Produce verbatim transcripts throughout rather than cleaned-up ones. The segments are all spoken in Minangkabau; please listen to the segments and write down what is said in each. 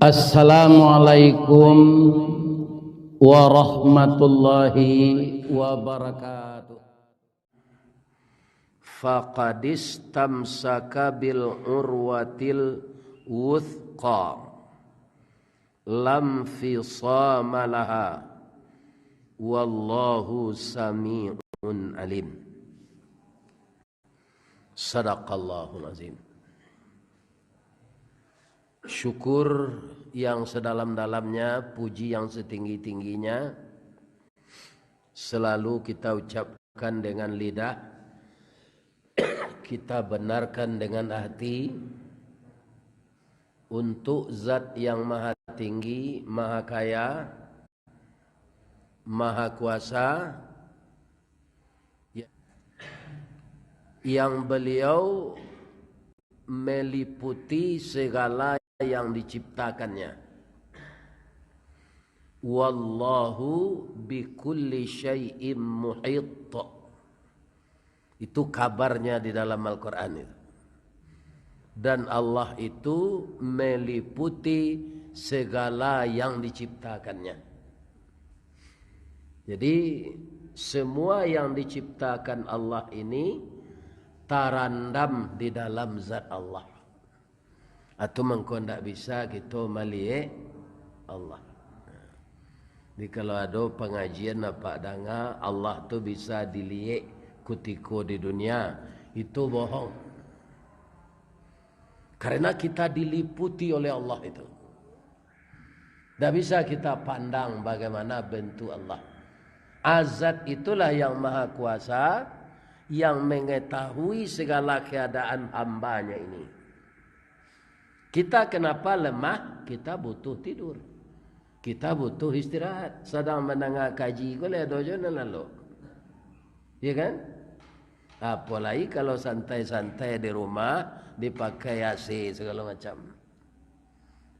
Assalamualaikum warahmatullahi wabarakatuh. Faqad istamsaka bil urwatil wuthqa, lam fisama laha, wallahu sami'un alim. Sadaqallahul azim. Syukur yang sedalam-dalamnya, puji yang setinggi-tingginya, selalu kita ucapkan dengan lidah, kita benarkan dengan hati, untuk Zat yang Maha Tinggi, Maha Kaya, Maha Kuasa, ya, yang Beliau meliputi segala yang diciptakannya. Wallahu bikulli syai'im muhit. Itu kabarnya di dalam Al-Quran itu. Dan Allah itu meliputi segala yang diciptakannya. Jadi, semua yang diciptakan Allah ini tarandam di dalam zat Allah. Atau mangko ndak bisa kito maliek Allah. Jadi, kalau ado pangajian apak danga, Allah tu bisa diliek kutiko di dunia, itu bohong. Karena kita diliputi oleh Allah itu. Ndak bisa kita pandang bagaimana bentuk Allah. Azat itulah yang maha kuasa, yang mengetahui segala keadaan hambanya ini. Kita kenapa lemah? Kita butuh tidur. Kita butuh istirahat. Sadang mandanga kaji ko lai ado jo nan lalok. Ya kan? Apolai kalau santai-santai di rumah, dipakai A C segala macam.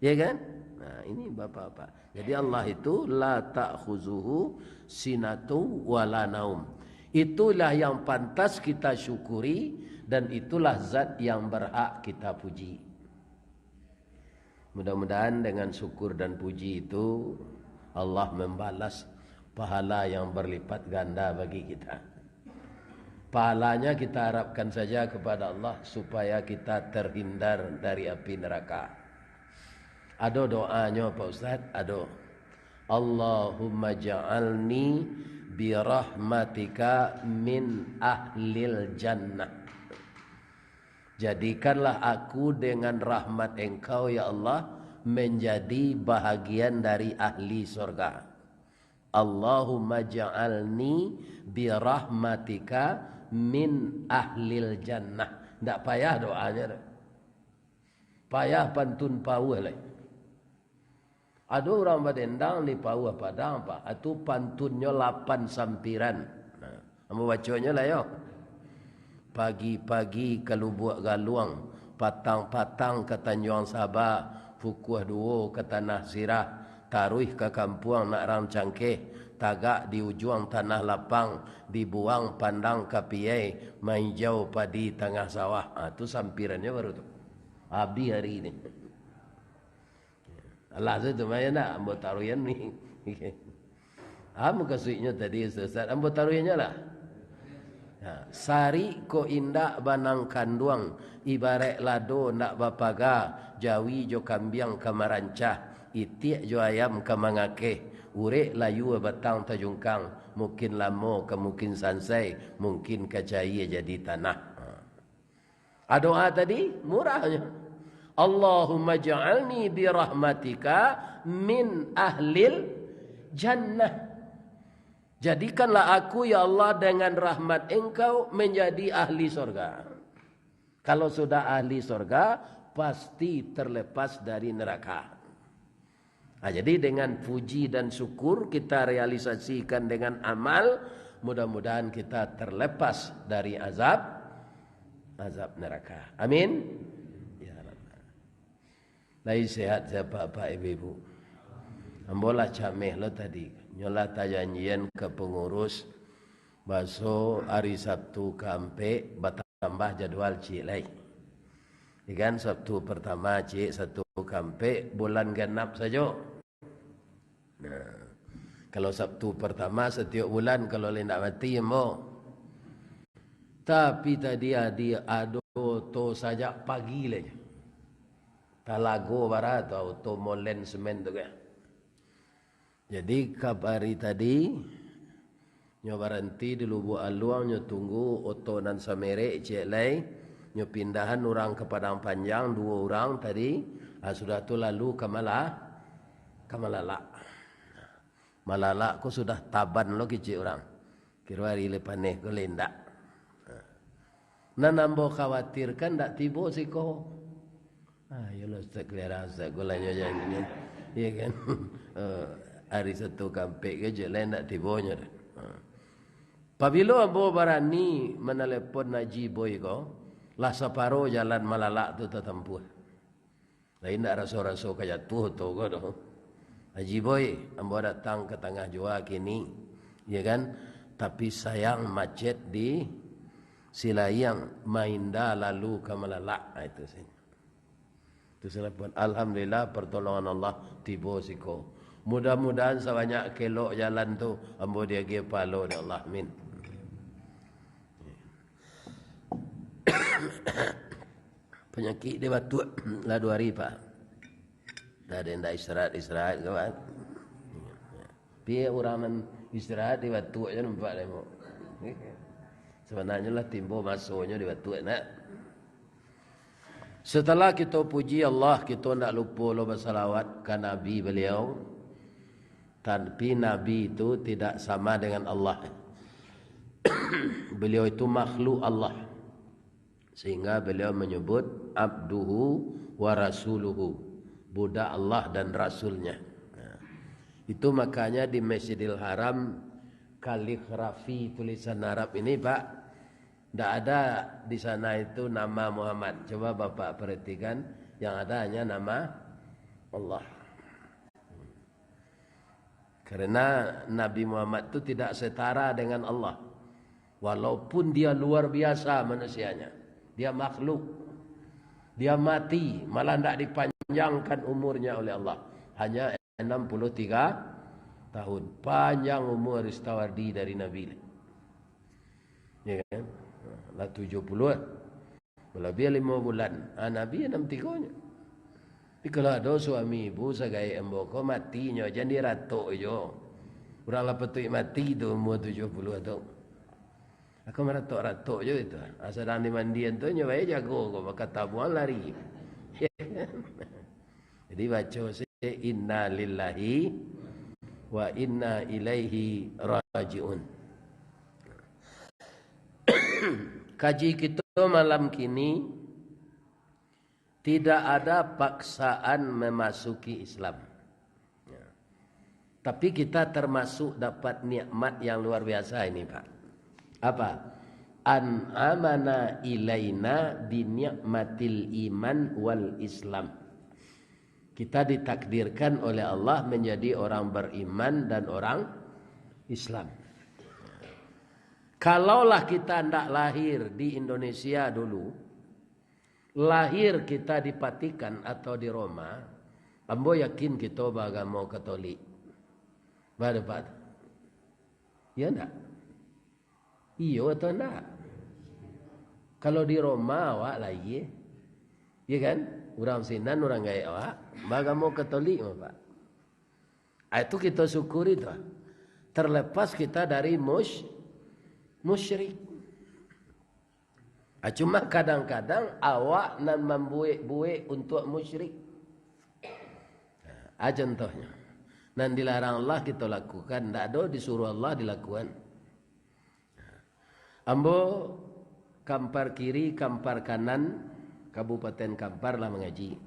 Ya kan? Nah, ini bapak-bapak. Jadi Allah itu la ta'khuzuhu sinatu wala naum. Itulah yang pantas kita syukuri dan itulah zat yang berhak kita puji. Mudah-mudahan dengan syukur dan puji itu Allah membalas pahala yang berlipat ganda bagi kita. Pahalanya kita harapkan saja kepada Allah supaya kita terhindar dari api neraka. Ado doanyo, Pak Ustaz? Ado. Allahumma ja'alni birahmatika min ahlil jannah. Jadikanlah aku dengan rahmat Engkau, ya Allah, menjadi bahagian dari ahli sorga. Allahumma ja'alni birahmatika min ahlil jannah. Ndak payah doanyo tu. Payah pantun pauh lai. Ado urang badendang di pauh Padang, Pak. Atu pantunnyo lapan sampiran. Nah, ambo baconyo lah yo. Pagi-pagi ka Lubuak Galuang, patang-patang ka Tanjuang Saba, pukua duo ka Tanah Sirah, taruih ka kampuang Nak Rang Cangkeh, tagak di ujuang tanah lapang, dibuang pandang ka Piai, maijau padi tangah sawah. Ah, tu sampirannyo baru tu. Abih ari ni. Alah, tu, tu mah yo nak, ambo taruihan ni. Ah, mukasuiknyo tadi, Ustaz, ambo taruihannyo lah. Nah, sarik ko indak banang kanduang, ibaraik lado ndak bapaga, jawi jo kambiang ka marancah, itiak jo ayam ka mangakeh, urek layua batang tajungkang, mungkin lamo ka mungkin sansai, mungkin ka caia jadi tanah. Ha. A, doa tadi murahnyo. Allahumma ja'alni birahmatika min ahlil jannah. Jadikanlah aku, ya Allah, dengan rahmat Engkau menjadi ahli sorga. Kalau sudah ahli sorga, pasti terlepas dari neraka. Nah, jadi dengan puji dan syukur kita realisasikan dengan amal, mudah-mudahan kita terlepas dari azab, azab neraka. Amin. Ya Rabbal. Lai sehat sia, Pak, ibu-ibu? Ambo lah cameh lo tadi. Nyo lah tajanjian ka pangurus, baso ari Sabtu ka ampek batambah jadwal ciek lai. Ya kan, Sabtu pertama ciek, Sabtu kampek, bulan ganap sajo. Nah, kalau Sabtu pertama satiok bulan, kalau lai ndak mati, ambo. Tapi tadi adi ado oto sajak pagi lai. Talago bara tu oto molen semen tu kan. Jadi, kabari tadi, nyo baranti di Lubuak Aluang, nyo tunggu oto nan samerek ciek lai, nyo pindahan urang ka Padang Panjang, duo urang tadi, ah, sudah tu lalu ka Mala-, ka Malalak. Malalak ko sudah taban lo kecek urang. Kiro ari lai paneh ko lai indak. Nan ambo khawatirkan ndak tibo siko. Ah, iyolah Ustaz Keliara, Ustaz Gulanyo janyo. Iya kan? Eh, ari Sabtu kampek ko ciek lai ndak tibonyo doh. Ah. Pabilo ambo barani manalepon Haji Boy ko, lah saparo jalan Malalak tu tatampuah. Lai indak raso-raso ka jatuah oto ko doh. Haji Boy, ambo datang ka Tangah Jua kini, ya kan? Tapi sayang macet di Silayang, mainda lalu ka Malalak. Ah, itu sajo. Tu salah pun. Alhamdulillah, pertolongan Allah tibo siko. Mudah-mudahan sabanyak kelok jalan tu, ambo diagiah pahalo dek Allah. Amin. Panyakik di batuak lah duo hari, Pak. Dah ada ndak istirahat, istirahat, kawan. Pi urang nan istirahat di batuak je nampak demo. Sabananyo lah timbo masonyo di batuak, nak. Setelah kito puji Allah, kito ndak lupo lo basalawat ka Nabi baliau. Tapi Nabi itu tidak sama dengan Allah. Beliau itu makhluk Allah. Sehingga beliau menyebut abduhu wa rasuluhu, budak Allah dan rasul-Nya. Nah, itu makanya di Masjidil Haram kaligrafi tulisan Arab ini, Pak, ndak ada di sana itu nama Muhammad. Coba Bapak perhatikan, yang ada hanya nama Allah. Karena Nabi Muhammad tu tidak setara dengan Allah. Walaupun dia luar biasa manusianya, dia makhluk, dia mati, malah ndak dipanjangkan umurnya oleh Allah. Hanya enam puluh tiga tahun. Panjang umur Ristawardi dari Nabi. Ya kan? Lah tujuh puluh. Malabiah limo bulan. Ah, Nabi anam tigo nyo. Tapi kalau ado suami ibu sagaek ambo ko mati nyo, jan diratok jo. Urang lah patuik mati tu umur tujuh puluh tu. Aku maratok-ratok jo itu. Ah, sadang di mandian tu nyo bae jago ko, maka tabuang lari. Jadi baco se, "Inna lillahi wa inna ilaihi raji'un." Kaji kito malam kini, tidak ada paksaan memasuki Islam. Ya. Tapi kita termasuk dapat nikmat yang luar biasa ini, Pak. Apa? An'amana ilaina bi ni'matil iman wal Islam. Kita ditakdirkan oleh Allah menjadi orang beriman dan orang Islam. Kalaulah kita ndak lahir di Indonesia dulu, lahir kita di Patikan atau di Roma, ambo yakin kito baagamo Katolik. Ba, Pak? Iyo ndak? Iyo atau ndak? Kalau di Roma awak lahia, iya kan? Urang sinan, urang gaek awak, baagamo Katolik mah, Pak. Ah, itu kito syukuri tu. Terlepas kita dari mus-, musyrik. Ah, cuma kadang-kadang awak nan mambuek-buek untuak musyrik. Ah, contohnyo, nan dilarang Allah kito lakukan, ndak ado disuruh Allah dilakukan. Ambo Kampar Kiri, Kampar Kanan, Kabupaten Kampar lah mangaji.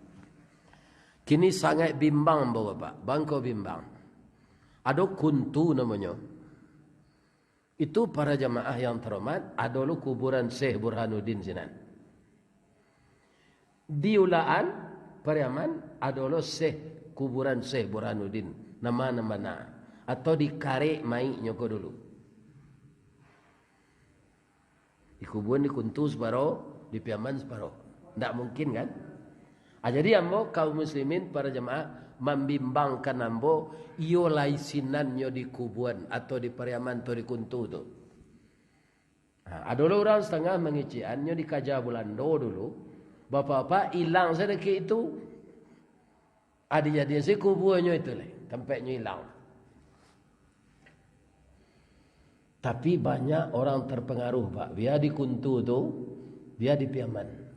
Kini sangaik bimbang ambo, Bapak, bangko bimbang. Ado Kuntu namonyo. Itu para jamaah yang terhormat, ado lo kuburan Syekh Burhanuddin sinan. Di Ulaan, Pariaman, ado lo Syekh, kuburan Syekh Burhanuddin, nama nan bana, atau dikarek mayiknyo ko dulu. Dikubuan di Kuntu saparo, di Piaman saparo. Ndak mungkin, kan? Ah, jadi ambo, kaum muslimin, para jamaah, mambimbangkan ambo, iyo lai sinannyo di kubuan atau di Pariaman atau di Kuntu tu. Ha, ado lo urang satangah mangecekan, nyo dikaja Bulando dulu. Bapak-bapak, ilang sadakik itu. Ah, dijadian se kubuanyo itu lai, tampaknyo ilang. Tapi banyak orang terpengaruh, Pak. Bia di Kuntu tu, bia di Piaman.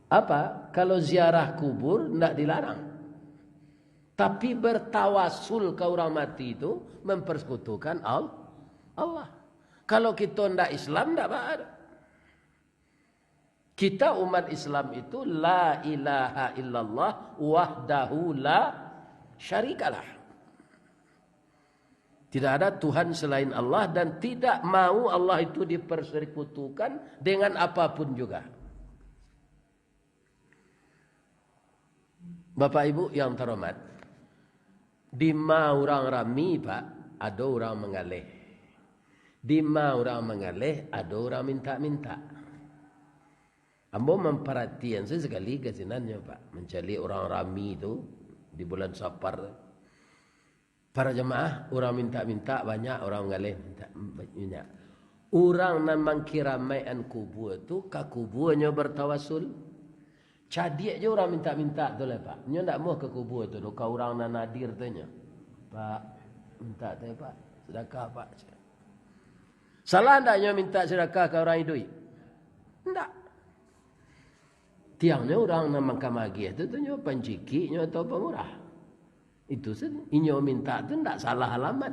Apa? Kalau ziarah kubur, ndak dilarang. Tapi bertawasul ka urang mati tu mempersekutukan Al-, Allah. Kalau kito ndak Islam, ndak ba-, kita umat Islam itu la ilaha illallah wahdahu la syarikalah. Tidak ada Tuhan selain Allah dan tidak mau Allah itu dipersekutukan dengan apapun juga. Bapak Ibu yang terhormat, di ma urang rami, Pak, ado urang manggaleh. Di ma urang manggaleh, ado urang mintak-mintak. Ambo mamparatian sajo sakali ka sinannyo, Pak, mancaliak urang rami tu di bulan Safar tu. Para jamaah, urang mintak-mintak banyak, urang manggaleh mintak banyak. Urang nan mangkiramaikan kubua tu ka kubuanyo bertawasul. Cadiak jo urang mintak-mintak tu lai, Pak. Nyo ndak muah ka kubua tu doh, ka urang nan hadir tu nyo. "Pak, mintak tu, Pak. Sadakah, Pak." Salah ndak nyo mintak sadakah ka urang iduik? Ndak. Tiangnyo urang nan mangkamagih tu, tu nyo pancikik nyo atau pamurah. Itu sajo. Inyo mintak tu ndak salah alamat.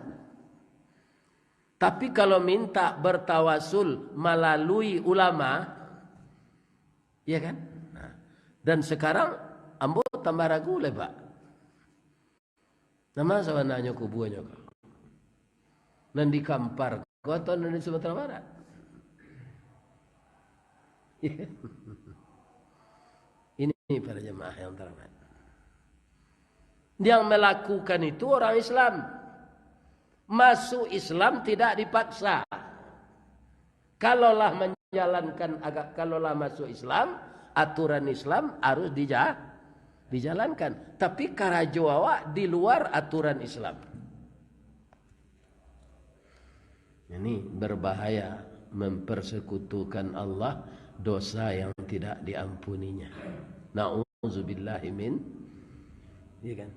Tapi kalau mintak bertawasul malalui ulama, ya kan? Nah, dan sekarang ambo tambah ragu lai, Pak. Nan ma sabananyo kubuanyo ko? Nan di Kampar ko atau nan di Sumatera Barat? Ini para jamaah yang terhormat. Yang melakukan itu orang Islam. Masuk Islam tidak dipaksa. Kalau lah menjalankan aga-, kalau lah masuk Islam, aturan Islam harus dija-, dijalankan. Tapi karajo awak di luar aturan Islam. Ini berbahaya, mempersekutukan Allah, dosa yang tidak diampuninya. Na'udzubillahi min, ya kan?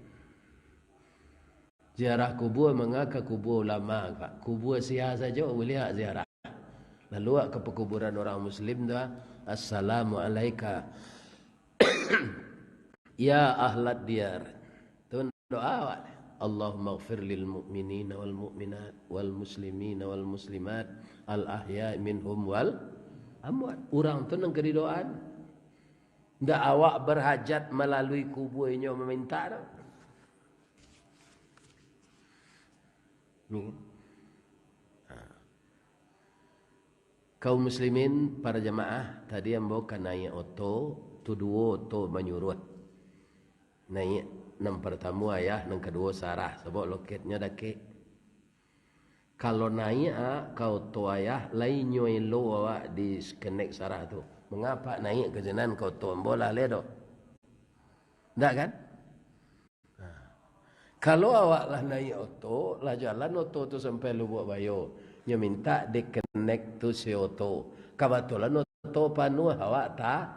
Ziarah kubua manga ka kubua ulama, Pak. Kubua sia sajo buliah ziarah. Lalu awak ka pakuburan urang muslim tu, "Assalamu alaika ya ahlad diyar." Tu doa awak. "Allahumma ghfir lil mu'minina wal mu'minat wal muslimina wal muslimat al ahya'i minhum wal amwat." Urang tu nan ka didoaan. Ndak awak berhajat malalui kubua inyo mamintak tu. Ni. Ha. Kaum muslimin, para jamaah, tadi ambo ka naiak oto, tu duo oto manyuruah. Naiak, nan partamo ayah, nan kaduo Sarah, sabab loketnyo dakek. Kalau naiak, ah, ka oto ayah, lai nyo elo awak disconnect Sarah tu. Manga Apak naiak ka sinan ka oto ambo lah lai doh? Ndak kan? Nah. Kalau awak lah naiak oto, lah jalan oto tu sampai Lubuak Bayo, nyo mintak di-connect tu si oto. Kabatulan oto panuah, awak ta-,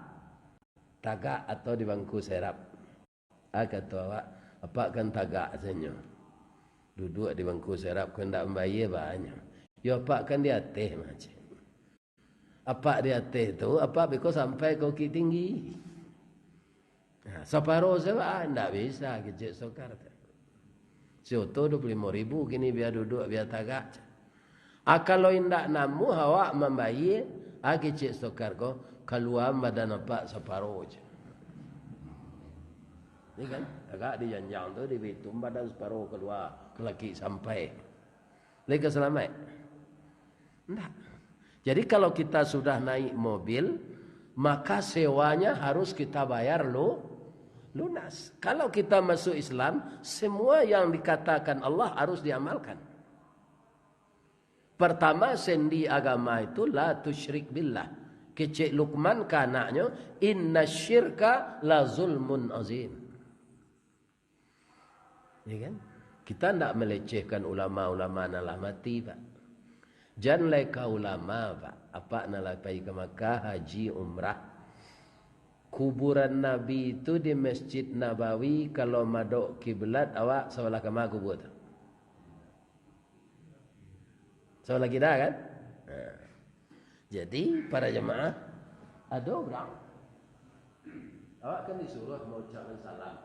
tagak atau di bangku serap. Ah, kato awak, Apak kan tagak sajo. Duduak di bangku serap ko ndak mambayia banyak. Yo, Apak kan di ateh mah, cek. Apak di ateh tu, Apak beko sampai ka Bukittinggi. Nah, saparo sajo, ah, ndak bisa, kecek Sokar tu. Si oto duo puluah limo ribu kini, bia duduak, bia tagak, cek. Ah, kalau indak namuah awak mambayia, ah, kecek Sokar ko, kaluaan badan Apak saparo, cek. Ni kan, tagak di janjang tu, di Bitum badan saparo kalua, kalakik sampai. Lai ka salamaik? Ndak. Jadi, kalau kita sudah naik mobil, maka sewanya harus kita bayar lu-, lunas. Kalau kita masuk Islam, semua yang dikatakan Allah harus diamalkan. Pertama, sendi agama itu la tusyrik billah. Kecek Lukman ka anaknyo, "Inna syirka la zulmun azim." Ya kan? Kita ndak melecehkan ulama-ulama nan lah mati, Pak. Jan lai ka ulama, Pak. Apak nan lah pai ka Makkah, haji, umrah. Kuburan Nabi itu di Masjid Nabawi, kalau madok kiblat, awak sabalah kama kubua tu? Sabalah kida, kan? Nah. Jadi, para jamaah, ado urang, awak kan disuruh maucapkan salam.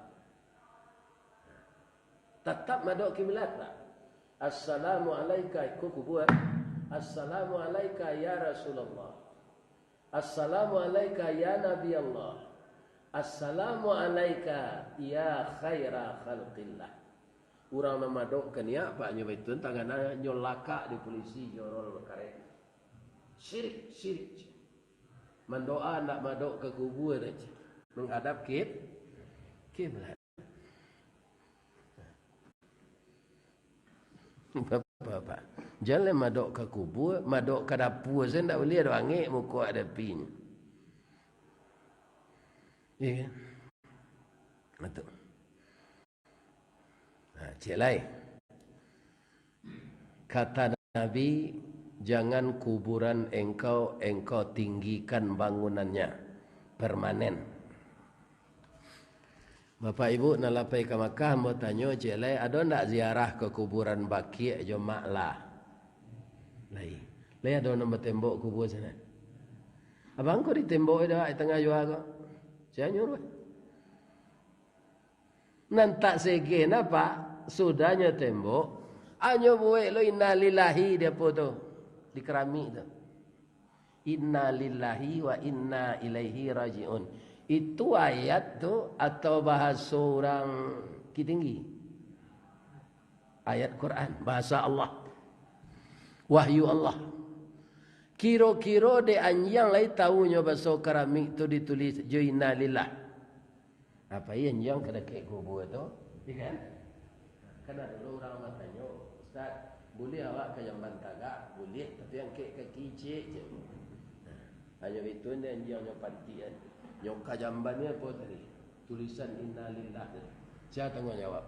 Tatap madok kiblat, Pak. "Assalamu alaika," ko kubua. "Assalamu alaika ya Rasulullah. Assalamu alaika ya Nabi Allah. Assalamu alaika ya khaira khalqillah." Urang nan madok ka niat, Pak, nyo baitu, tangan nyo lakak di pulisi, jorol bakarek. Sirik, sirik. Mandoa ndak madok ka kubua dah, cik. Menghadap kib-, kiblat. Bapak, Pak. Jan lai madok ka kubua, madok ka dapua sajo ndak buliah doh, angek muko awak di api nyo. Iya kan? Batua. Nah, cek lai. Kata Nabi, "Jangan kuburan engkau, engkau tinggikan bangunannya, permanen." Bapak Ibu nan lah pai ka Makkah, ambo tanyo cek lai, ado ndak ziarah ka kuburan Baqi' jo Ma'lah? Lai. Lai ado nan batembok kubua sinan? Abang ko ditembok dek awak di tangah jua ko? Sia nyuruah? Nan tak segeh napa, sudahnyo tembok, anyo buek lo innalillahi di apo tu, di keramik tu. Innalillahi wa inna ilaihi raji'un. Itu ayat tu atau bahaso urang Bukittinggi? Ayat Quran, bahasa Allah. Wahyu Allah. Kiro-kiro dek anjiang lai tahu nyo baso keramik tu ditulis jo innalillah. Apo iyo anjiang ka dakek kubua tu? Iyo kan? Kan ado lo urang batanyo, "Ustaz, buliah awak ka jamban tagak?" "Buliah, tapi angkek kaki ciek," cek. Hanyo itu nyo anjiang nyo pantian. Nyo ka jamban ni apo tadi? Tulisan innalillah tu. Sia tangguang jawab?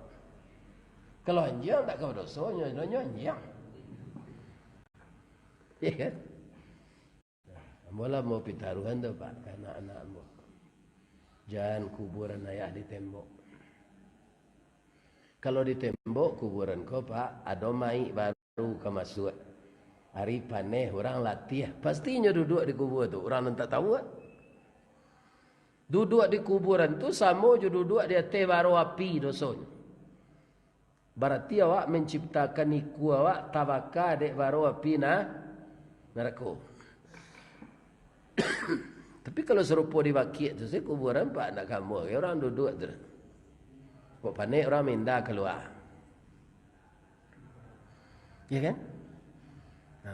Kalau anjiang ndak ka badoso, nyo, nyo anjiang. Iyo kan? Ambo lah mau pitaruhan tu, Pak, ka anak-anak ambo. Jan kuburan ayah ditembok. Kalau ditembok kuburan ko, Pak, ado mayik baru ka masuak. Ari paneh urang latiah, pasti inyo duduak di kubua tu, urang nan tak tahu, Pak. Duduak di kuburan tu samo jo duduak di ateh baro api dosonyo. Barati awak manciptakan ikua awak tabaka dek baro api na-, narako. Tapi kalau sarupo di Baqi' tu, se kuburan, Pak, ndak kambuah, urang duduak tu. Kok panek urang minda kalua. Ya kan? Ha.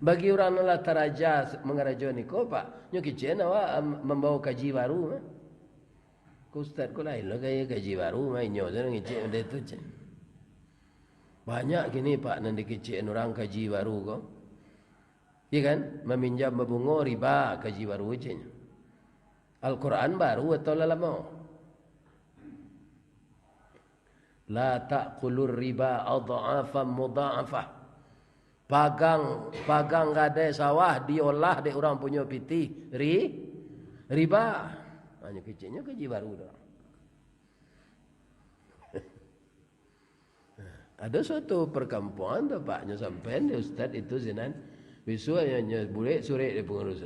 Bagi urang nan lah taraja mangarajo niko, Pak, nyo kecek awak, am, mambawa kaji baru, mah. Ko ustaz ko lain lo gaya kaji baru, mah inyo tu nan ngecek benda tu, cek. Banyak kini, Pak, nan dikecek urang kaji baru ko. Iya kan? Maminjam babungo riba, kaji baru ceknyo. Al-Quran baru atau lah lamo? "La ta'kulur riba adh'afan mudha'afah." Pagang, pagang gadai sawah diolah dek urang punyo pitih ri-, riba. Hanyo keceknyo kaji baru tu. Ado suatu parkampuangan tu, Pak, nyo sampaian dek ustaz itu sinan. Bisuak nyo, nyo bulek surek dek pangurus.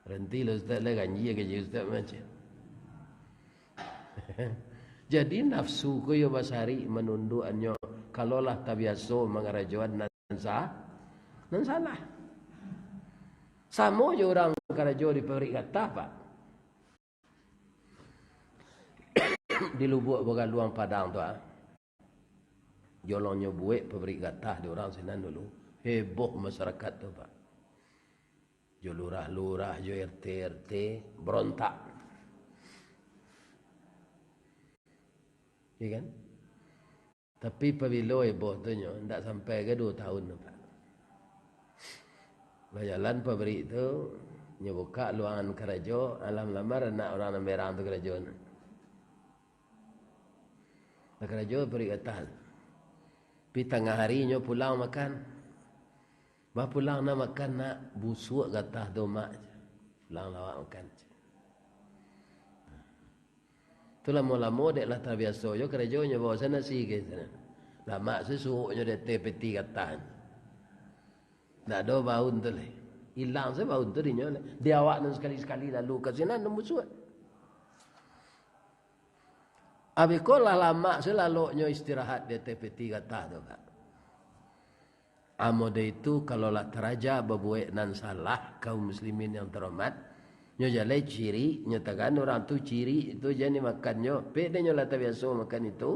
Ranti lah ustaz lah, ganjia kaji ustaz macam. Jadi nafsu ko iyo basari manunduakannyo, kalau lah tabiaso mangarajoan nan sa-, nan salah. Samo jo urang karajo di pabrik gatah, Pak. Di Lubuak Bagaluang Padang tu, ah. Jolongnyo buek pabrik gatah di urang sinan dulu. Heboh masyarakat tu, Pak. Jo lurah-lurah, jo R T R T, berontak. Iya kan? Tapi pabilo heboh tu nyo, ndak sampai ka duo tahun tu, Pak. Bajalan pabrik tu, Nyo bukak luangan karajo, alah malamar anak urang nan berang tu karajo. Lah karajo paruik gatah. Pi tangah ari nyo pulang makan. Bapulang nak makan nak, busuak gatah tu, Mak. Pulang lawak makan. Tu lamo-lamo dek lah tabiaso jo karajo nyo, bawa sana nasi ka sana. Lamak se suok nyo di ateh peti gatah. Ndak ado baun tu lai. Ilang se baun tu dinyo lai. Di awak nan sakali-sakali lalu ka sinan nan busuak. Abih ko lah lamak se laloknyo istirahat di ateh peti gatah tu, Pak. Amode itu, kalau lah taraja babuek nan salah, kaum muslimin yang terhormat, nyo jaleh cirik, nyo tagan urang tu cirik tu jan dimakannyo. Pek dek nyo lah tabiaso makan itu.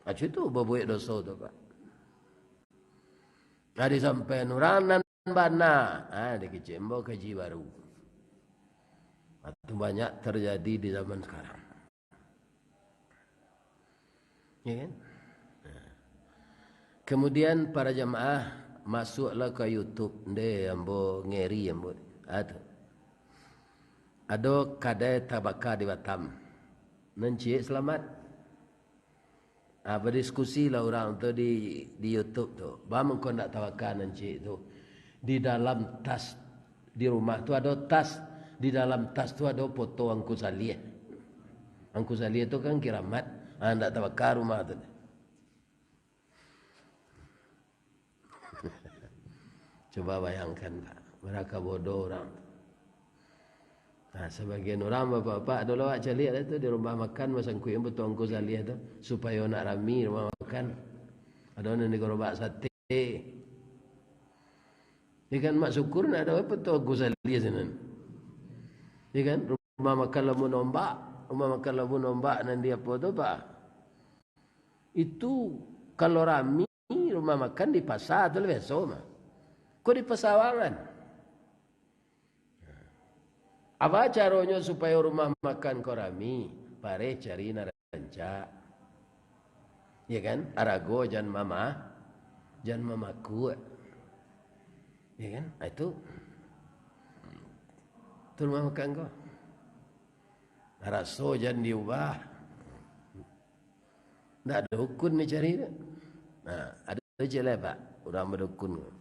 Acu tu babuek doso tu, Pak. Nah, disampaian urang nan bana, ah, dikecek ambo kaji baru. Itu banyak terjadi di zaman sekarang. Ya kan? Nah. Kemudian para jamaah, masuklah ke YouTube. Ndeh, ambo ngeri, ambo. Ah, tu. Ado kadai tabaka di Batam. Nan ciek salamat. Ah, badiskusi lah urang tu di, di YouTube tu. Baa mangko ndak tabaka nan ciek tu. Di dalam tas di rumah tu ado tas, di dalam tas tu ado foto Angku Saliah. Angku Saliah tu kan kiramat, ah, ndak tabaka rumah tu. Cuba bayangkan, Pak, baraka bodoh urang tu. Nah, sabagian urang, bapak-bapak, dulu awak caliak lah tu, di rumah makan, basangkuik foto Angku Saliah tu, supayo nak rami rumah makan. Ado nan di garobak sate. Ya kan, Mak Syukur nak ado foto Angku Saliah sinan. Ya kan, rumah makan Labuan Ombak, rumah makan Labuan Ombak nan di apo tu, Pak? Itu kalau rami, rumah makan di pasa tu lah biaso mah. Ko di pasawangan. Apa caronyo supayo rumah makan ko rami? Pareh cari nan rancak. Ya kan? Arago jan mamah, jan mamakuk. Ya kan? Ah, itu. Tu rumah makan ko. Raso jan diubah. Ndak dukun dicari tu. Nah, ado ciek lai, Pak, urang badukun.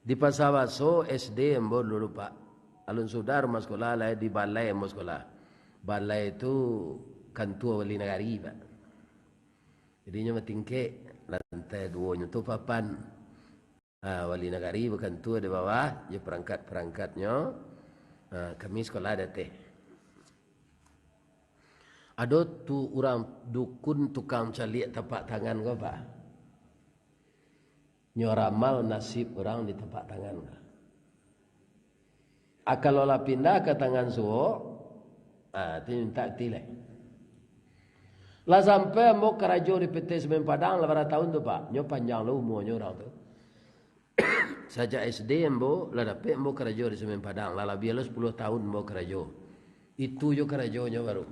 Di Pasa Baso S D ambo dulu, Pak. Alun sudah rumah sekolah, lai di balai ambo sekolah. Balai tu kantua wali nagari, Pak. Jadi, inyo batingkek, lantai duonyo tu papan. Ah, wali nagari bakantua di bawah, jo parangkat-parangkatnyo. Ah, kami sekolah di ateh. Ado tu urang dukun tukang caliak tapak tangan ko, Pak. Nyo ramal nasib urang di tapak tangan ko. Ah, kalau lah pindah ka tangan suok, ah, tu mintak reti lai. Lah sampai ambo karajo di P T Semen Padang lah bara taun tu, Pak. Nyo panjang lo umuanyo urang tu. Sajak S D ambo lah dapek ambo karajo di Semen Padang. Lah labiah lo sapuluah taun ambo karajo. Itu jo karajonyo baru.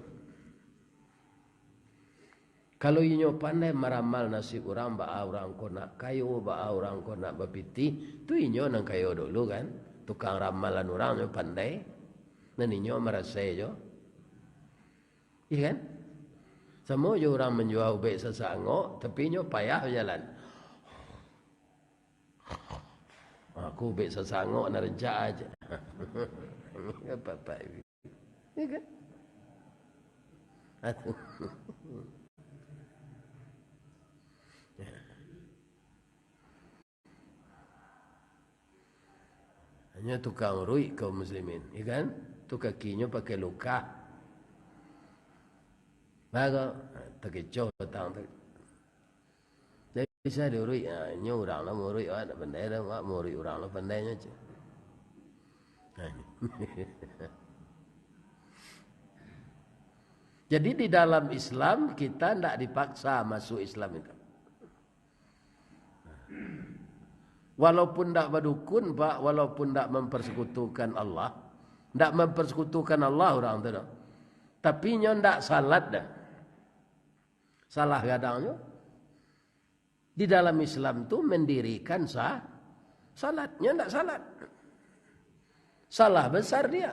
Kalau inyo pandai maramal nasib urang, baa urang ko nak kayo, baa urang ko nak bapitih, tu inyo nan kayo dulu kan. Tukang ramalan urang nyo pandai, nan inyo marasai jo. Iya kan? Samo jo urang manjua ubek sasak angok, tapi inyo payah bajalan. Aku ubek sasak angok nan rancak aja. Apa-apa. Ya kan? Atu. Hanyo tukang uruik kaum muslimin, ya kan? Tu kakinyo pakai lukah. Baru takecoh batang tu. Jadi bisa diuruik, ha, inyo urang lah mauruik awak, ndak pandai dah, awak mauruik urang lah pandainyo, ceh. Ha, ini. Jadi di dalam Islam, kita ndak dipaksa masuk Islam itu. Walaupun ndak badukun, Pak, walaupun ndak mempersekutukan Allah, ndak mempersekutukan Allah urang tu, dah. Tapi nyo ndak salat dah. Salah gadangnyo. Di dalam Islam tu mendirikan sa-, salat. Nyo ndak salat. Salah besar dia.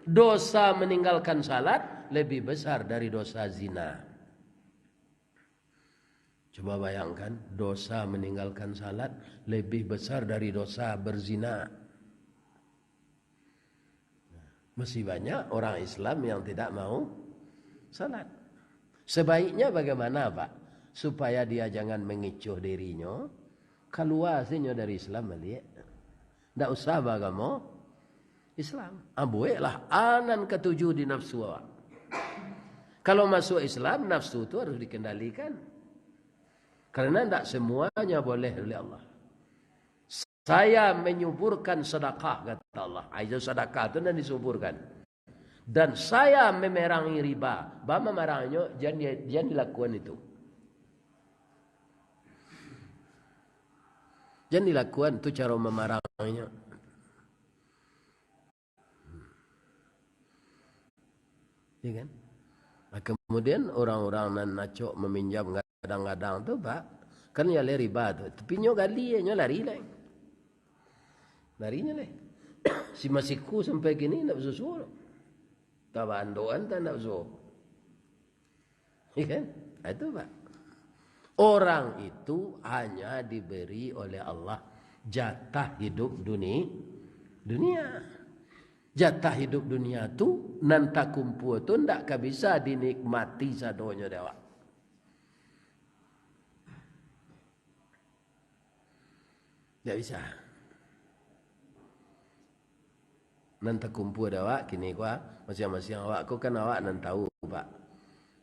Dosa meninggalkan salat lebih besar dari dosa zina. Coba bayangkan, dosa meninggalkan salat lebih besar dari dosa berzina. Masih banyak orang Islam yang tidak mau salat. Sebaiknya bagaimana, Pak? Supaya dia jangan mengicuh dirinyo, kalua sajo dari Islam baliak. Ndak usah baagamo Islam. Ah, bueklah a nan katuju di nafsu awak. Kalau masuk Islam, nafsu tu harus dikendalikan. Karena ndak semuanya boleh oleh Allah. Saya menyuburkan sedekah, kata Allah. Ah, itu sedekah tu nan disuburkan. Dan saya memerangi riba. Ba mamarangnyo, jan di-, jan dilakuan itu. Jan dilakuan tu caro mamarangnyo. Ya kan? Nah, kemudian orang-orang nan acok maminjam gadang-gadang tu, Pak, kan yo lai riba tu. Tapi nyo gali, nyo lari lai. Lari nyo lai. Si masiku sampai kini ndak basuo-suo. Tabandoan tak ndak basuo. Ya kan? Nah, itu, Pak. Orang itu hanya diberi oleh Allah jatah hidup duni-, dunia. Jatah hidup dunia tu, nan takumpua tu, ndak ka bisa dinikmati sadonyo dek awak. Ndak bisa. Nan takumpua dek awak kini ko, masiang-masiang awak ko kan awak nan tahu, Pak.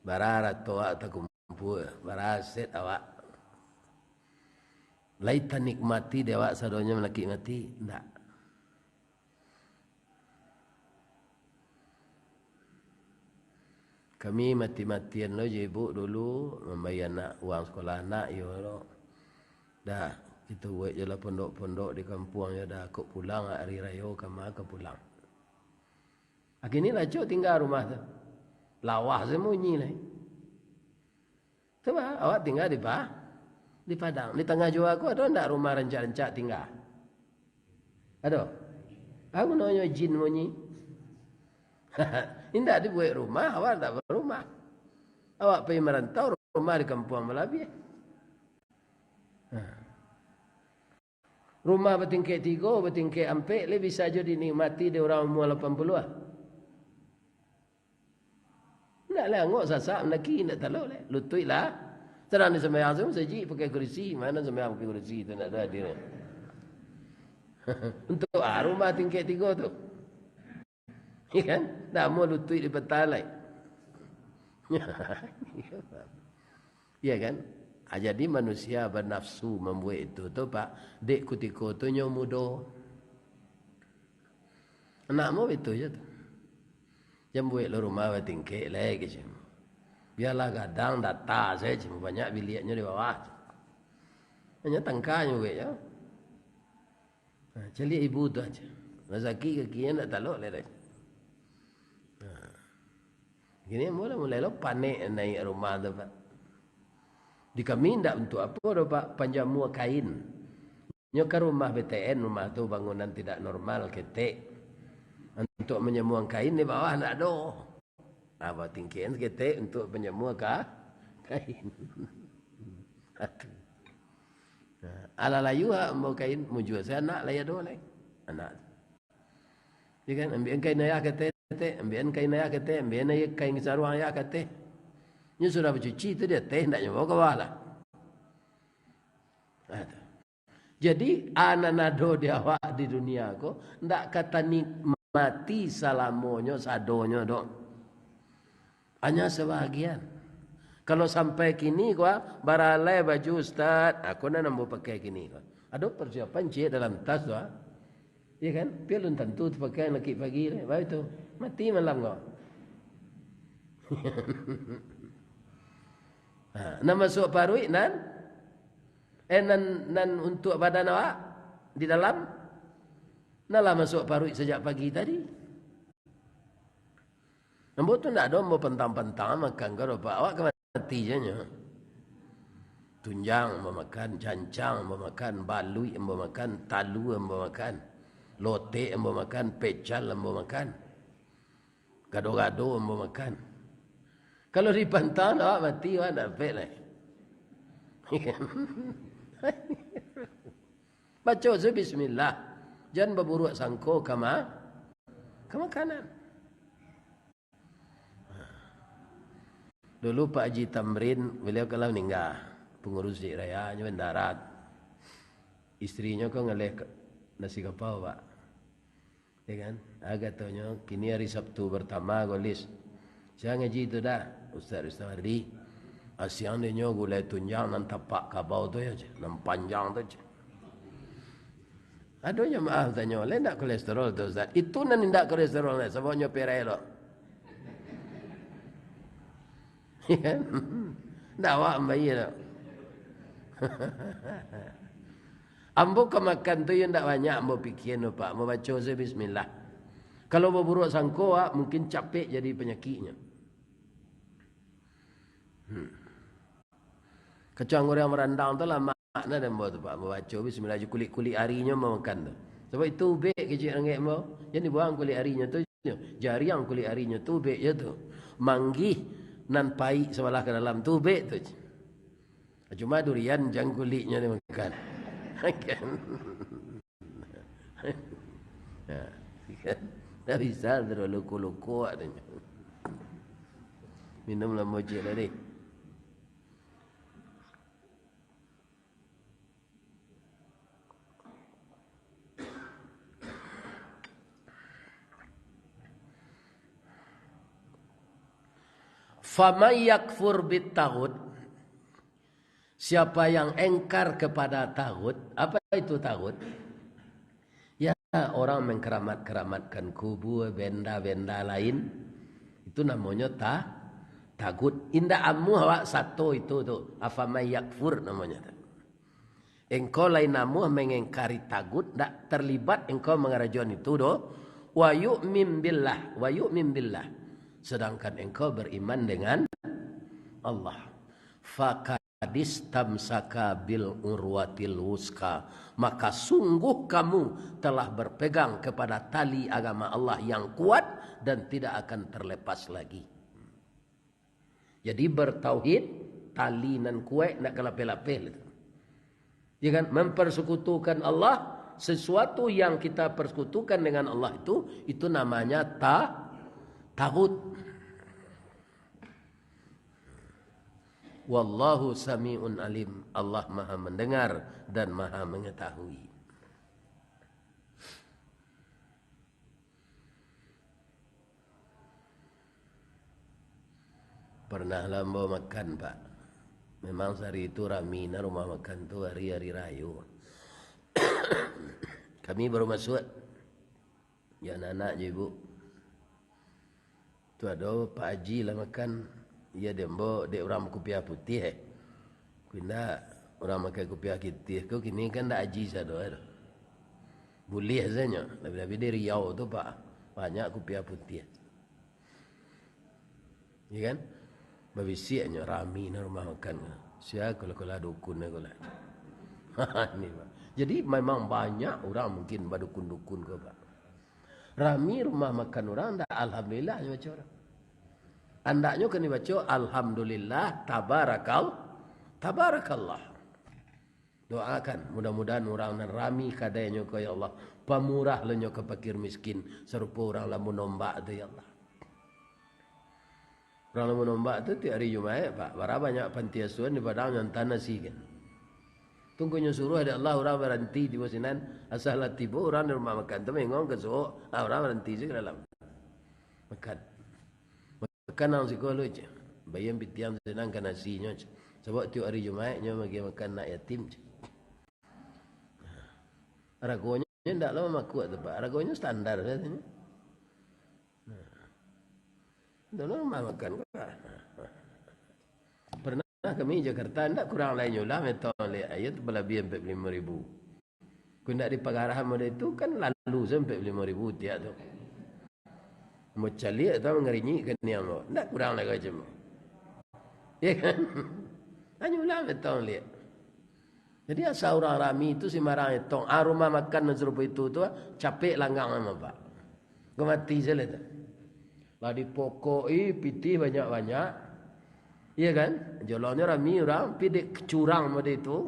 Bara arato awak takumpua, bara aset awak. Lai tanikmati dek awak sadonyo malakik mati? Ndak. Kami mati-matian lo jo ibu dulu, mambayia anak, uang sekolah anak, iyo lo. Dah, kito buek jo lah pondok-pondok di kampuang, yo dah, kok pulang ari rayo, kama ka pulang. Kini lah, cok, tingga rumah tu. Lawah se munyi lai. Cubo, awak tingga di Pa-, di Padang. Di tangah jua ko ado ndak rumah rancak-rancak tingga? Ado? Apo gunonyo jin munyi? Indak dibuek rumah, awak ndak barumah. Awak pai marantau, rumah di kampuang balabiah. Nah. Rumah batingkek tigo, batingkek ampek, lai bisa juo dinikmati dek urang umua lapan puluah. Ndak lai angok sasak mandaki, ndak talok lai. Lutuik lah. Sadang di sumbayang tu, sajik pakai kurisi. Mano sumbayang pakai kurisi tu, ndak ado hadir. Untuak a rumah tingkek tigo tu. Ya kan? Ndak amuah lutuik di peta lai. Ya kan? Ah, jadi manusia banafsu mambuek itu tu, Pak, dek kutiko tu nyo mudo. Anak mo itu je tu. Jan buek lo rumah batingkek lai, kecek. Bialah gadang data sajo, banyak biliaknyo di bawah. Hanyo tangka nyo buek je. Ha, caliak ibu tu aja. Lah sakik kakinyo ndak talok lai dah. Ha. Kini mulai, mulai lo panek naiak rumah tu, Pak. Di kami ndak untuak apo doh, Pak, panjamua kain. Nyo kan rumah B T N, rumah tu bangunan tidak normal, ketek. Untuak manjamuang kain di bawah ndak ado. Ah, batingkekan saketek untuak panjamua ka-, kain. Nah, alah layu ha ambo kain, mujua se anak lai ado lai. Anak. Ya kan, ambiakan kain ayah ka ateh, ateh, ambiakan kain ayah ka ateh, ambiakan ayah kain saruang ayah ka ateh. Nyo sudah bacuci tu di ateh, ndak nyo bao ka bawah lah. Nah, tu. Jadi, a nan ado di awak di dunia ko, ndak ka tanikmati salamonyo, sadonyo doh. Hanya sabahagian. Kalau sampai kini ko, ah, bara lai baju, Ustaz, ah, ko nan ambo pakai kini ko. Ado persiapan ciek dalam tas tu, ah. Iya kan? Pian alun tantu tapakai lakik pagi lai. Baitu. Mati malam ko. Ha, nan masuak paruik nan Eh, nan, nan untuak badan awak di dalam, nan lah masuak paruik sajak pagi tadi. Ambo tu ndak ado ambo pantang-pantang makan ko doh, Pak. Awak ka mati je nyo. Tunjang ambo makan, cancang ambo makan, baluik ambo makan, talua ambo makan, lotek ambo makan, pecal ambo makan, gado-gado ambo makan. Kalau dipantang, awak mati, awak ndak dapek lai. Baco se bismillah. Jan baburuak sangko ka ma-, ka makanan. Dulu Pak Haji Tamrin, baliau kan lah maningga, pangurus Masjid Raya nyo Bandarat. Istrinyo ko ngaleh ka-, nasi kapau, Pak. Ya kan? Ah, katonyo, "Kini hari Sabtu pertama, Golis." "Sia ngaji tu dah?" "Ustaz Ristawardi." "Ah, siang dek nyo gulai tunjang nan tapak kabau tu yo, ceh, nan panjang tu, ceh." Ado jamaah tanyo, "Lai ndak kolesterol tu, Ustaz?" Itu nan indak kolesterol, nah, sababnyo perai lo. Ndak awak mambayia tu. Ambo ka makan tu yo ndak banyak ambo pikian tu, Pak. Ambo baco se bismillah. Kalau baburuak sangko, awak mungkin capek jadi panyakiknyo. Hmm. Kacang goreng marandang tu lah makna dan ambo tu, Pak. Ambo baco bismillah, jo kulik-kulik arinyo ambo makan tu. Sabab itu ubek kecek rangek ambo. Jan dibuang kulik arinyo tu. Jariang kulik arinyo tu ubek je tu. Manggih nan paik sabalah ka dalam tu ubek tu. Cuma durian jan kuliknyo dimakan. Kan? Ya, kan? Ndak bisa terlalu loko-loko awak tu. Minum lah mojek tadi. Faman yakfur bitaghut, siapa yang engkar kepada taghut, apa itu taghut? Ya, orang mengkeramat-keramatkan kubur, benda-benda lain, itu namonyo ta-, taghut. Indak amuah awak sato itu tu, afaman yakfur namonyo tu. Engkau lai namuah mangingkari taghut, ndak terlibat engkau mangarajoan itu doh. Wa yu'min billah, wa yu'min billah. Sedangkan engkau beriman dengan Allah. Faqad istamsaka bil urwatil wuska. Maka sungguh kamu telah berpegang kepada tali agama Allah yang kuat dan tidak akan terlepas lagi. Jadi, bertauhid, tali nan kuaik, ndak ka lapeh-lapeh lai tu. Ya kan? Mempersekutukan Allah, sesuatu yang kita persekutukan dengan Allah itu, itu namanya ta-, taghut. Wallahu sami'un alim, Allah Maha Mendengar dan Maha Mengetahui. Pernah lah ambo makan, Pak. Memang sahari tu rami nah rumah makan tu, hari-hari rayo. Kami baru masuak, jo anak-anak jo ibu. Tu ado Pak Haji lah makan, iyo dek ambo, dek urang bakupiah putiah, eh. Ku indak, urang makai kupiah putiah ko kini kan ndak haji sado, eh. Buliah sajo, labiah-labiah di Riau tu, Pak, banyak kupiah putiah. Ya kan? Babisiaknyo, rami nah rumah makan ko. Sia ko lah, ko lah dukun ko lah. Ini, Pak. Jadi, memang banyak urang mungkin badukun-dukun ko, Pak. Rami rumah makan urang, ndak alhamdulillah nyo baco urang. Andaknyo kan dibaco alhamdulillah, tabarakal-, tabarakallah. Doakan, mudah-mudahan urang nan rami kadainyo ko, ya Allah, pamurah lah nyo ka pakir miskin, sarupo urang Lamun Ombak tu, ya Allah. Urang Lamun Ombak tu tiok ari Jumaik, Pak, bara banyak panti asuhan di Padang nyo antaan nasi kan. Tungkunyo suruah dek Allah, urang baranti tibo sinan, asa lah tibo urang di rumah makan tu mangong ka suok, ah, urang baranti se ka dalam. Makan. Makan nan siko lu, ceh. Bayia pitiang sinan ka nasinyo, ceh. Sabab tiok ari Jumaik nyo bagi makan anak yatim, ceh. Ragonyo ndak lo mamakuak tu, Pak. Ragonyo standar sajo. Nah. Ndak lo mamakan ko, Pak. Pernah kami Jakarta, ndak kurang lai nyo lah metong liak, iyo tu balabiah ampek puluah limo ribu. Kok ndak dipagarahan model itu, kan lalu se ampek puluah limo ribu tiak tu. Ambo caliak tu mangarinyik ka niang ambo. Ndak kurang lai ko macam tu. Ya kan? Hanyo lah betong liak. Jadi asa urang rami tu si marang etong, ah, rumah makan nan sarupo itu tu, ah, capek langgang mah, Pak. Kok mati sajo tu. Lah dipokoki pitih banyak-banyak. Iya kan? Jolonyo rami urang, pi dek curang mode itu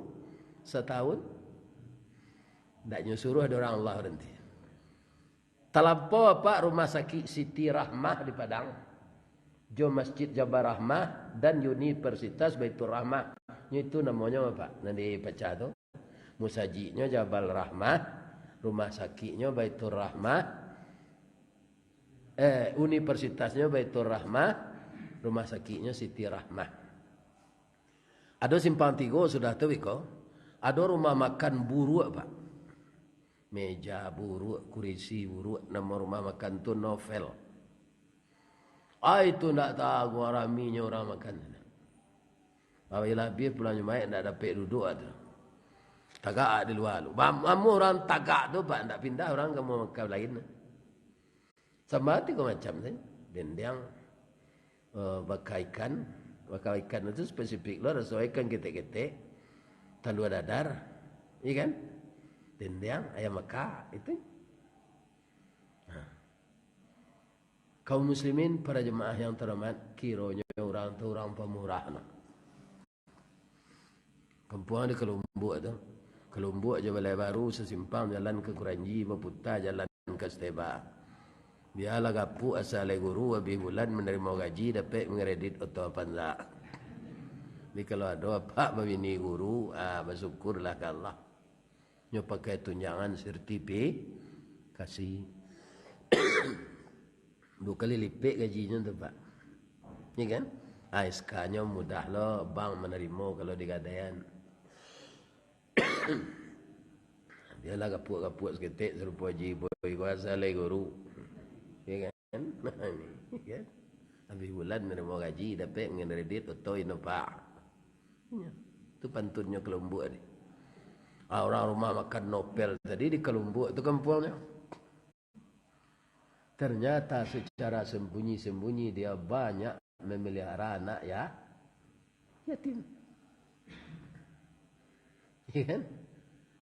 satahun. Ndak nyo suruh ado urang Allah baranti. Talampau, Pak, Rumah Sakik Siti Rahmah di Padang, jo Masjid Jabal Rahmah dan Universitas Baitur Rahmah. Nyo itu namonyo, Pak, nan dipacah tu. Musajiknyo Jabal Rahmah, rumah sakiknyo Baitur Rahmah, eh, universitasnyo Baitur Rahmah, rumah sakiknyo Siti Rahmah. Ado simpang tigo sudah tu, biko. Ado rumah makan buruak, Pak. Meja buruak, kurisi buruak, namo rumah makan tu Novel. Ai, tu ndak taguang raminyo urang makan tu. Abilah abih pulang Jumaik ndak dapek duduak tu. Tagak di lua tu. Bam-, amuah urang tagak tu, Pak, ndak pindah urang ka rumah makan lain. Sambal tigo macam tu. Dendiang, eh, baka ikan. Baka ikan tu spesifik lo, raso ikan ketek-ketek. Talua dadar. Iya kan? Dendiang, ayam baka, itu. Nah. Kaum muslimin, para jemaah yang terhormat, kironyo urang tu urang pamurah no. Kampuang di Kalumbuak tu. Kalumbuak jo Balai Baru sasimpang, jalan ka Kuranji, baputa jalan ka Steba. Bialah gapuak asa lai guru, abih bulan manarimo gaji, dapek mangredit oto Avanza. Jadi kalau ado apak babini guru, ah, basyukurlah ka Allah. Nyo pakai tunjangan sertifikasi. Duo kali lipek gajinyo tu, Pak. Iya kan? A S K-nyo mudah lo, bank manarimo kalau digadaian. Bialah gapuak-gapuak saketek sarupo Haji Boy ko, asa lai guru. Iya kan? Iya kan? Abih bulan manarimo gaji, dapek mangredit oto Innova. Iya. Tu pantunnyo Kalumbuak tadi. Ah, urang rumah makan Novel tadi di Kalumbuak tu kampuangnyo. Ternyata secara sembunyi-sembunyi dia banyak memelihara anak ya-, yatim. Iya kan?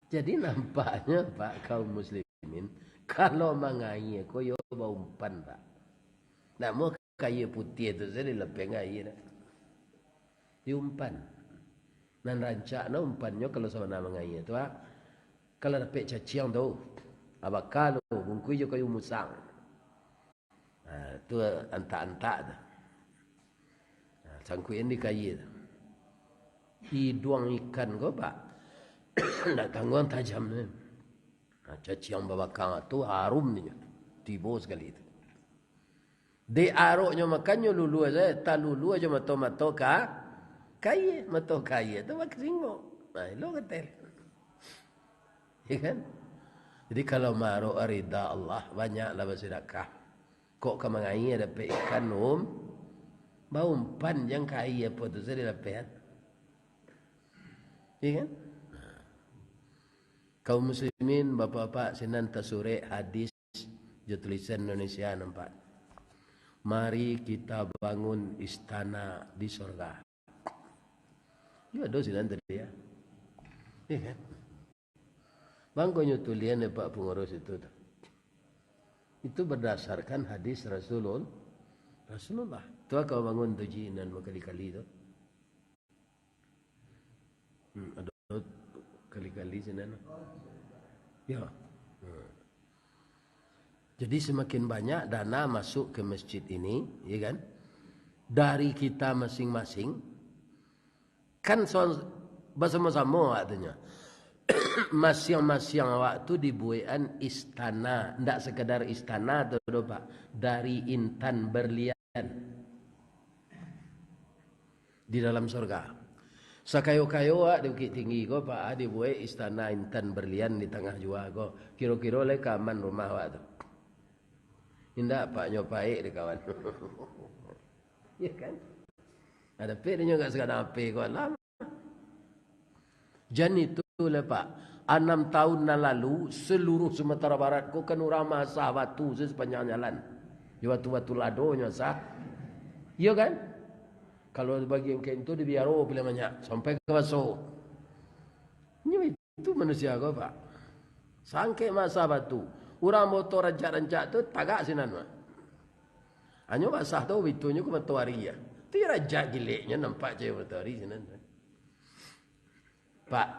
Jadi nampaknyo, Pak, kaum muslimin, kalau mangaia ko yo baumpan, Pak. Namo kaia putiah tu sajo dilapeh aia dah. Diumpan. Nan rancak no umpannyo kalau sabana mangaia tu, Pak. Kalau dapek caciang tu, abaka tu, bungkuih jo kayu musang. Ha, tu antak-antak tu. Ha, sangkuikan di kaia tu. Iduang ikan ko, Pak, ndak tangguang tajamnyo. Ha, caciang babakang tu harum nyo. Tibo sakali tu. Dek aroknyo makannyo lulua sajo, talulua jo mato-mato ka, kaia, mato kaia tu bakasingok. Nah, ilo katel. Ya kan? Jadi kalau maarok rida Allah, banyaklah basadakah. Kok ka mangaia dapek ikan, um, baumpan jan kaia apo tu sajo dilapehan. Ya kan? Kaum muslimin, bapak-bapak, sinan tasurek hadis jo tulisan Indonesia nampak. Mari kita bangun istana di sorga. Yo, ado sinan tadi, ya. Iya kan? Mangkonyo tulian dek Pak Pengurus itu tu. Itu berdasarkan hadis Rasulul-, Rasulullah. Tu kau bangun tu ji nan bakali-kali tu. Hmm, ado kali-kali sinan. Ya. Hmm. Jadi semakin banyak dana masuk ke masjid ini, ya kan? Dari kita masing-masing, kan so-, basamo-samo awak tu nyo. Masiang-masiang awak tu dibuekan istana, ndak sekadar istana tu doh, Pak, dari intan berlian di dalam sorga. Sakayo-kayo awak di Bukittinggi ko, Pak, ah, dibuek istana intan berlian di tangah jua ko. Kiro-kiro lai ka aman rumah awak tu? Indak, Pak, nyo paek dek kawan. Ya kan? Ado pek nyo gak sekadar ape ko alam. Jan itu lah, Pak. Anam tahun nan lalu, seluruh Sumatera Barat ko kan urang maasah batu se-, sepanjang jalan. Di batu-batu lado nyo asah. Iyo kan? Kalau bagian kain tu dibiaro pilihan banyak, sampai ka baso. Nyo itu manusia ko, Pak. Sangkek maasah batu. Urang motor rancak-rancak tu tagak sinan, Pak. Hanyo basah tu bitunyo ka matoari ya. Tu rancak gileknyo nampak cahaya matoari sinan. Pak,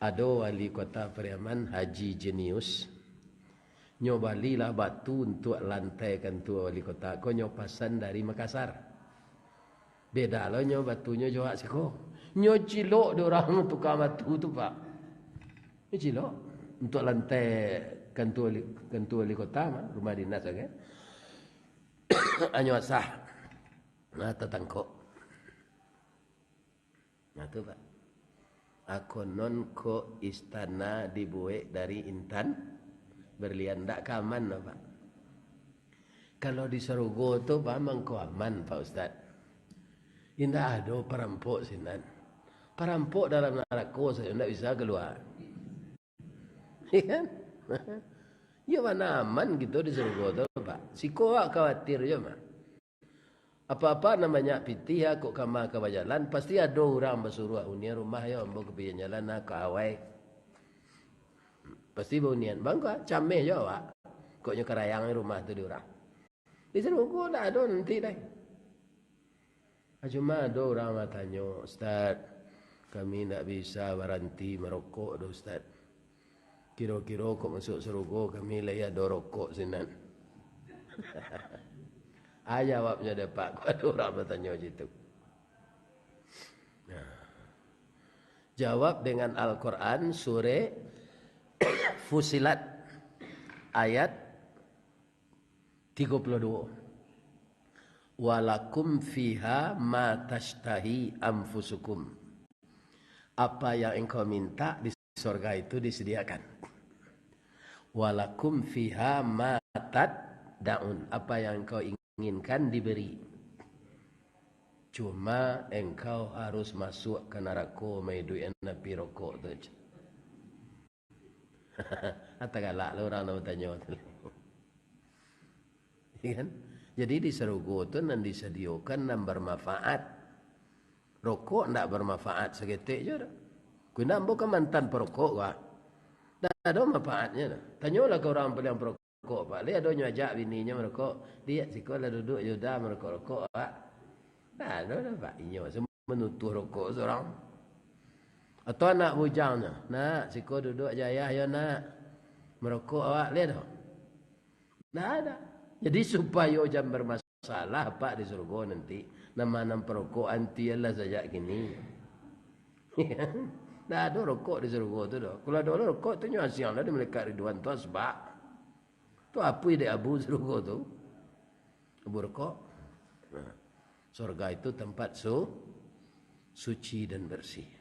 ado wali kota Pariaman, Haji Jenius. Nyo balilah batu untuak lantai kantua wali kota ko, nyo pasan dari Makassar. Beda lo nyo batunyo jo wak siko. Nyo cilok di urang tukang batu tu, Pak. Nyo cilok. Untuak lantai kantua wali, kantua wali kota mah, rumah dinas, oke. Anyo asah. Nah, tatangkok. Nah, tu, Pak. Akonon kok istana dibuek dari intan berlian, ndak ka aman, Pak. Kalau di sarugo tu, Pak, mangko aman, Pak Ustaz. Indak ado parampok sinan. Parampok dalam narako sajo ndak bisa kalua. Iya kan? Iyo, mana aman kito di sarugo tu, Pak. Siko awak khawatir jo mah. Apa-apa nan banyak pitih, ah, kok kama ka bajalan, pasti ado urang basuruah, "Unian rumah yo, ambo ka pai jalan, ah, ka awai." Pasti baunian. Bangko, ah, cameh jo awak. Kok nyo karayang rumah tu di urang. Di sarugo ndak ado nanti dai. Ah, cuma ado urang batanyo, "Ustaz, kami ndak bisa baranti marokok doh, Ustaz." Kiro-kiro kok masuak sarugo kami lai ado rokok sinan? Ah, jawabnyo dek Pak, kok ado urang batanyo cak itu. Nah. Jawab dengan Al-Quran, surah Fusilat, ayat tigo puluah duo. "Walakum fiha ma tashtahi anfusukum." Apa yang engkau minta di sorga itu disediakan. "Walakum fiha ma tad'un." Apa yang engkau inginkan diberi. Cuma engkau harus masuk ka narako maiduik api rokok tu. Atau galak lah urang nan batanyo tu. Iya kan? Jadi di sarugo tu nan disadiokan nan barmanfaat. Rokok ndak barmanfaat saketek juo doh. Kok indak, ambo kan mantan parokok, Pak. Ndak ado manfaatnyo doh. Tanyolah ka urang paliang parokok, Pak. Lai ado nyo ajak bininyo marokok. "Diak, siko lah duduak jo uda marokok-rokok, Pak." Ndak ado doh, Pak. Inyo se manutuah rokok surang. Atau anak bujangnyo, "Nak, siko duduak jo ayah yo, Nak. Marokok awak," lai ado? Ndak ado. Jadi supayo jan barmasalah, Pak, di surgo nanti. Nan manang parokok anti lah sajak kini. Ndak ado rokok di surgo tu doh. Kalau ado rokok tu nyo asiang lah di malaikat Ridwan tu asbak. Tu apuih dek abu surgo tu. Abu rokok. Nah, surga itu tempat su-, suci dan bersih.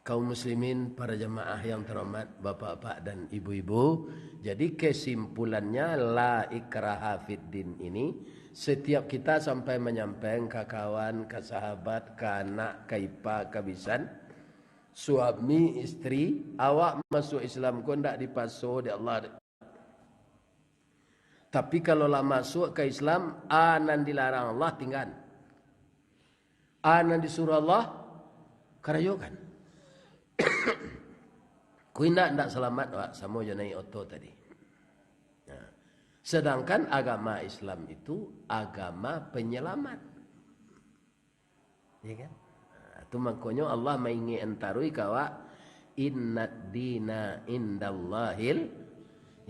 Kaum muslimin, para jamaah yang terhormat, bapak-bapak dan ibu-ibu, jadi kesimpulannya, la ikraha fid din ini, setiap kita sampai manyampaikan ka kawan, ka sahabat, ka anak, ka ipa, ka bisan, suami, isteri, awak masuak Islam ko ndak dipaso dek Allah. Tapi kalau lah masuak ka Islam, a nan dilarang Allah tinggan. A nan disuruah Allah karajokan. Kok indak, ndak salamat awak, samo jo naik oto tadi. Nah, sedangkan agama Islam itu agama penyelamat. Ya kan? Nah, tu mangkonyo Allah maingek antarui ka awak, "Innad dina indallahil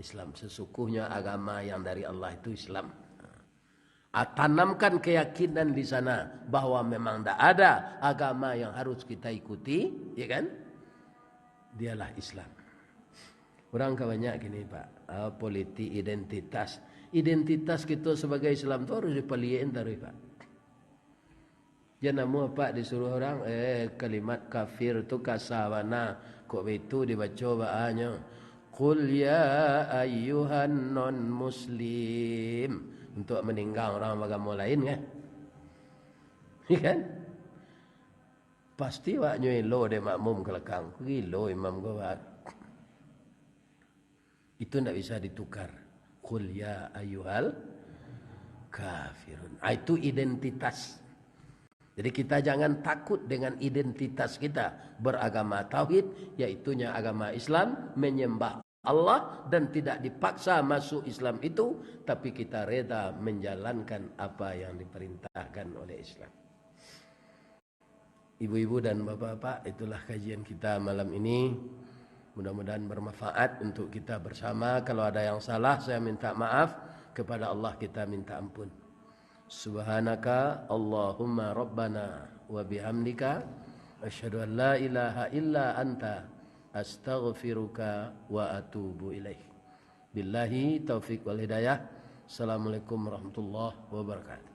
Islam." Sesungguhnya agama yang dari Allah itu Islam. Ah, tanamkan keyakinan di sana bahwa memang ndak ada agama yang harus kita ikuti, ya kan? Dialah Islam. Urang ka banyak kini, Pak, ah, politik identitas. Identitas kito sabagai Islam tu harus dipaliek-an taruih, Pak. Jan namuah, Pak, disuruah urang, eh, kalimat kafir tu kasa bana. Kok baitu dibaco baanyo? "Qul ya ayyuhan non muslim." Untuak maninggang urang bagamo lain, kan? Kan? Pasti awaknyo elo dek makmum ka lakang. Gilo imam ko, Pak. Itu ndak bisa ditukar. "Qul ya ayyuhal kafirun." Ah, itu identitas. Jadi kita jangan takut dengan identitas kita beragama tauhid, yaitunya agama Islam, menyembah Allah dan tidak dipaksa masuk Islam itu, tapi kita reda menjalankan apa yang diperintahkan oleh Islam. Ibu-ibu dan bapak-bapak, itulah kajian kita malam ini. Mudah-mudahan bermanfaat untuk kita bersama. Kalau ada yang salah, saya minta maaf. Kepada Allah kita minta ampun. Subhanaka Allahumma Rabbana wa bihamdika, asyhadu an la ilaha illa anta, astaghfiruka wa atubu ilaik. Billahi taufik wal hidayah. Assalamualaikum warahmatullahi wabarakatuh.